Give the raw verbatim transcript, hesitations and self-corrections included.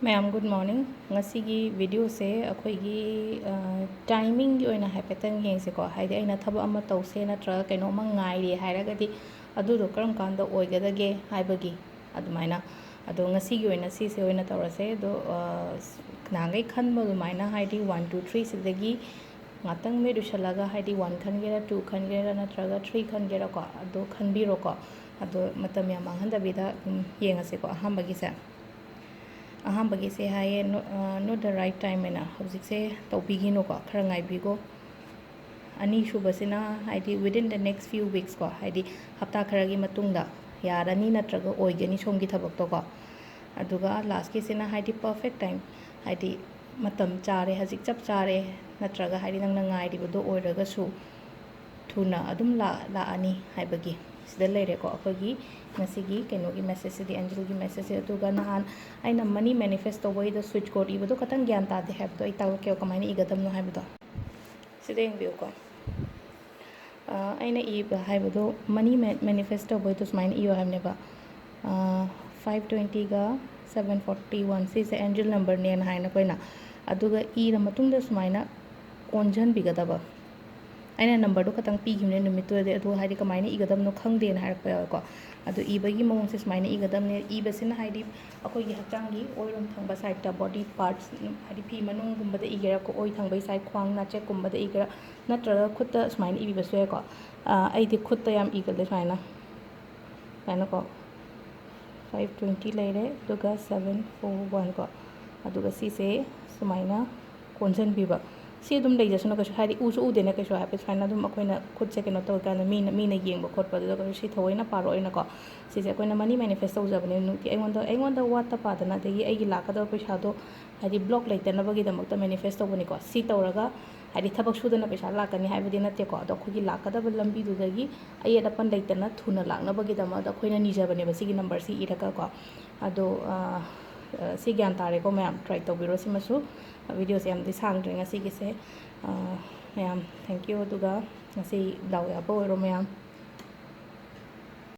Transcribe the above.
ꯃꯌꯥꯝ, good morning. ꯉꯁꯤꯒꯤ videoꯁꯦ ꯑꯩꯈꯣꯏꯒꯤ timingꯒꯤ ꯑꯣꯏꯅ ꯍꯥꯏꯐꯦꯠꯇꯪ ꯌꯦꯡꯁꯤꯀꯣ. ꯍꯥꯏꯗꯤ, ꯑꯩꯅ ꯊꯕꯛ ꯑꯃ ꯇꯧꯁꯦ ꯅꯠꯇ꯭ꯔꯒ ꯀꯩꯅꯣꯝꯃ ꯉꯥꯏꯔꯤ ꯍꯥꯏꯔꯒꯗꯤ, ꯑꯗꯨꯗꯣ ꯀꯔꯝ ꯀꯥꯟꯗ ꯑꯣꯏꯒꯗꯒꯦ ꯍꯥꯏꯕꯒꯤ ꯑꯗꯨꯃꯥꯏꯅ. ꯑꯗꯣ ꯉꯁꯤꯒꯤ ꯑꯣꯏꯅ ꯁꯤꯁꯦ ꯑꯣꯏꯅ ꯇꯧꯔꯁꯦ. ꯑꯗꯣ ꯅꯍꯥꯟꯈꯩ ꯈꯟꯕ ꯑꯗꯨꯃꯥꯏꯅ, ꯍꯥꯏꯗꯤ, one two three ꯁꯤꯗꯒꯤ ꯉꯥꯛꯇꯪ ꯃꯤꯠ ꯎꯏꯁꯜꯂꯒ, ꯍꯥꯏꯗꯤ, one ꯈꯟꯒꯦꯔꯥ, two ꯈꯟꯒꯦꯔꯥ, ꯅꯠꯇ꯭ꯔꯒ three ꯈꯟꯒꯦꯔꯥꯀꯣ, ꯑꯗꯣ ꯈꯟꯕꯤꯔꯣꯀꯣ. ꯑꯗꯣ ꯃꯇꯝ ꯌꯥꯝ ꯃꯥꯡꯍꯟꯗꯕꯤꯗ ꯑꯗꯨꯝ ꯌꯦꯡꯉꯁꯤꯀꯣ. ꯑꯍꯥꯟꯕꯒꯤꯁꯦ, ꯑꯍꯥꯟꯕꯒꯤꯁꯦ ꯍꯥꯏꯌꯦ, "Not the right time" ꯍꯥꯏꯅ. ꯍꯧꯖꯤꯛꯁꯦ ꯇꯧꯕꯤꯒꯤꯅꯨꯀꯣ, ꯈꯔ ꯉꯥꯏꯕꯤꯈꯣ. ꯑꯅꯤꯁꯨꯕꯁꯤꯅ, ꯍꯥꯏꯗꯤ, within the next few weeks ꯀꯣ, ꯍꯥꯏꯗꯤ, ꯍꯞꯇꯥ ꯈꯔꯒꯤ ꯃꯇꯨꯡꯗ ꯌꯥꯔꯅꯤ ꯅꯠꯇ꯭ꯔꯒ ꯑꯣꯏꯒꯅꯤ ꯁꯣꯝꯒꯤ ꯊꯕꯛꯇꯣꯀꯣ. ꯑꯗꯨꯒ lastꯀꯤꯁꯤꯅ, ꯍꯥꯏꯗꯤ, perfect time, ꯍꯥꯏꯗꯤ, ꯃꯇꯝ ꯆꯥꯔꯦ, ꯍꯧꯖꯤꯛ ꯆꯞ ꯆꯥꯔꯦ, ꯅꯠꯇ꯭ꯔꯒ, ꯍꯥꯏꯗꯤ, ꯅꯪꯅ ꯉꯥꯏꯔꯤꯕꯗꯣ ꯑꯣꯏꯔꯒꯁꯨ ꯊꯨꯅ ꯑꯗꯨꯝ ꯂꯥꯛ-, ꯂꯥꯛꯑꯅꯤ ꯍꯥꯏꯕꯒꯤ ꯁꯤꯗ ꯂꯩꯔꯦꯀꯣ, ꯑꯩꯈꯣꯏꯒꯤ ꯉꯁꯤꯒꯤ ꯀꯩꯅꯣꯒꯤ messageꯁꯤꯗꯤ, angelꯒꯤ messageꯁꯦ. ꯑꯗꯨꯒ ꯅꯍꯥꯟ ꯑꯩꯅ money manifest ꯇꯧꯕꯒꯤꯗ switch code ꯏꯕꯗꯣ ꯈꯇꯪ ꯒ꯭ꯌꯥꯟ ꯇꯥꯗꯦ ꯍꯥꯏꯕꯗꯣ ꯑꯩ ꯇꯥꯛꯂꯛꯀꯦꯕ, ꯀꯃꯥꯏꯅ ꯏꯒꯗꯕꯅꯣ ꯍꯥꯏꯕꯗꯣ. ꯁꯤꯗ ꯌꯦꯡꯕꯤꯌꯨꯀꯣ. ꯑ, ꯑꯩꯅ ꯏꯕ ꯍꯥꯏꯕꯗꯣ, money ma-, manifest ꯇꯧꯕꯩꯗꯣ ꯁꯨꯃꯥꯏꯅ ꯏꯌꯣ ꯍꯥꯏꯕꯅꯦꯕ. ꯑ, five twentyꯒ seven forty one, ꯁꯤꯁꯦ angel numberꯅꯦꯅ ꯍꯥꯏꯅ ꯑꯩꯈꯣꯏꯅ. ꯑꯗꯨꯒ ꯏꯔ ꯃꯇꯨꯡꯗ ꯁꯨꯃꯥꯏꯅ ꯀꯣꯟꯁꯤꯟꯕꯤꯒꯗꯕ. ꯑꯩꯅ numberꯗꯣ ꯈꯇꯪ ꯄꯤꯈꯤꯕꯅꯦ ꯅꯨꯃꯤꯠꯇꯨꯗꯗꯤ, ꯑꯗꯨ, ꯍꯥꯏꯗꯤ, ꯀꯃꯥꯏꯅ ꯏꯒꯗꯕꯅꯣ ꯈꯪꯗꯦꯅ ꯍꯥꯏꯔꯛꯄ ꯌꯥꯎꯋꯦꯀꯣ. ꯑꯗꯨ ꯏꯕꯒꯤ ꯃꯑꯣꯡꯁꯦ ꯁꯨꯃꯥꯏꯅ ꯏꯒꯗꯕꯅꯦ. ꯏꯕꯁꯤꯅ, ꯍꯥꯏꯗꯤ, ꯑꯩꯈꯣꯏꯒꯤ ꯍꯛꯆꯥꯡꯒꯤ ꯑꯣꯏꯔꯣꯝ ꯊꯪꯕ sideꯇ, body parts, ꯍꯥꯏꯗꯤ, ꯐꯤ ꯃꯅꯨꯡꯒꯨꯝꯕꯗ ꯏꯒꯦꯔꯥꯀꯣ, ꯑꯣꯏ ꯊꯪꯕꯒꯤ side, ꯈ꯭ꯋꯥꯡ ꯅꯥꯆꯦꯛꯀꯨꯝꯕꯗ ꯏꯒꯦꯔꯥ, ꯅꯠꯇ꯭ꯔꯒ ꯈꯨꯠꯇ ꯁꯨꯃꯥꯏꯅ ꯏꯕꯤꯕꯁꯨ ꯌꯥꯏꯀꯣ. ꯑ, ꯑꯩꯗꯤ ꯈꯨꯠꯇ ꯌꯥꯝ ꯏꯒꯜꯂꯦ ꯁꯨꯃꯥꯏꯅ, ꯁꯨꯃꯥꯏꯅꯀꯣ. Five twenty ꯂꯩꯔꯦ, ꯑꯗꯨꯒ seven four one ꯀꯣ. ꯑꯗꯨꯒ ꯁꯤꯁꯦ ꯁꯨꯃꯥꯏꯅ ꯀꯣꯟꯁꯤꯟꯕꯤꯕ꯫ ꯁꯤ ꯑꯗꯨꯝ ꯂꯩꯖꯁꯅꯨ ꯀꯩꯁꯨ, ꯍꯥꯏꯗꯤ ꯎꯁꯨ ꯎꯗꯦꯅ ꯀꯩꯁꯨ, ꯍꯥꯏꯐꯦꯠ ꯁꯨꯃꯥꯏꯅ ꯑꯗꯨꯝ ꯑꯩꯈꯣꯏꯅ ꯈꯨꯠꯁꯦ ꯀꯩꯅꯣ ꯇꯧꯔꯤꯀꯥꯟꯗ ꯃꯤꯅ, ꯃꯤꯅ ꯌꯦꯡꯕ ꯈꯣꯠꯄꯗꯨꯗ ꯀꯩꯁꯨ, ꯁꯤ ꯊꯑꯣꯏꯅ ꯄꯥꯔꯛꯑꯣꯏꯅꯀꯣ. ꯁꯤꯁꯦ ꯑꯩꯈꯣꯏꯅ money manifest ꯇꯧꯖꯕꯅꯦ, ꯅꯨꯡꯇꯤ ꯑꯩꯉꯣꯟꯗ, ꯑꯩꯉꯣꯟꯗ ꯋꯥꯠꯇ ꯄꯥꯗꯅ, ꯑꯗꯒꯤ ꯑꯩꯒꯤ ꯂꯥꯛꯀꯗꯕ ꯄꯩꯁꯥꯗꯣ, ꯍꯥꯏꯗꯤ, block ꯂꯩꯇꯅꯕꯒꯤꯗꯃꯛꯇ manifest ꯇꯧꯕꯅꯤꯀꯣ. ꯁꯤ ꯇꯧꯔꯒ, ꯍꯥꯏꯗꯤ, ꯊꯕꯛ ꯁꯨꯗꯅ ꯄꯩꯁꯥ ꯂꯥꯛꯀꯅꯤ ꯍꯥꯏꯕꯗꯤ ꯅꯠꯇꯦꯀꯣ, ꯑꯗꯣ ꯑꯩꯈꯣꯏꯒꯤ ꯂꯥꯛꯀꯗꯕ ꯂꯝꯕꯤꯗꯨꯗꯒꯤ ꯑꯌꯦꯠ ꯑꯄꯟ ꯂꯩꯇꯅ ꯊꯨꯅ ꯂꯥꯛꯅꯕꯒꯤꯗꯃꯛꯇ ꯑꯩꯈꯣꯏꯅ ꯅꯤꯖꯕꯅꯦꯕ ꯁꯤꯒꯤ numberꯁꯤ ꯏꯔꯒꯀꯣ. ꯑꯗꯣ, ꯑ, ꯑ, ꯁꯤ ꯒ꯭ꯌꯥꯟ ꯇꯥꯔꯦꯀꯣ ꯃꯌꯥꯝ? Try ꯇꯧꯕꯤꯔꯣ ꯁꯤꯃꯁꯨ꯫ Videoꯁꯦ ꯌꯥꯝꯗꯤ ꯁꯥꯡꯗ꯭ꯔꯦ ꯉꯁꯤꯒꯤꯁꯦ꯫ ꯑ, ꯃꯌꯥꯝ, thank you꯫ ꯑꯗꯨꯒ ꯉꯁꯤ ꯗꯥꯎ ꯌꯥꯕ ꯑꯣꯏꯔꯣ ꯃꯌꯥꯝ꯫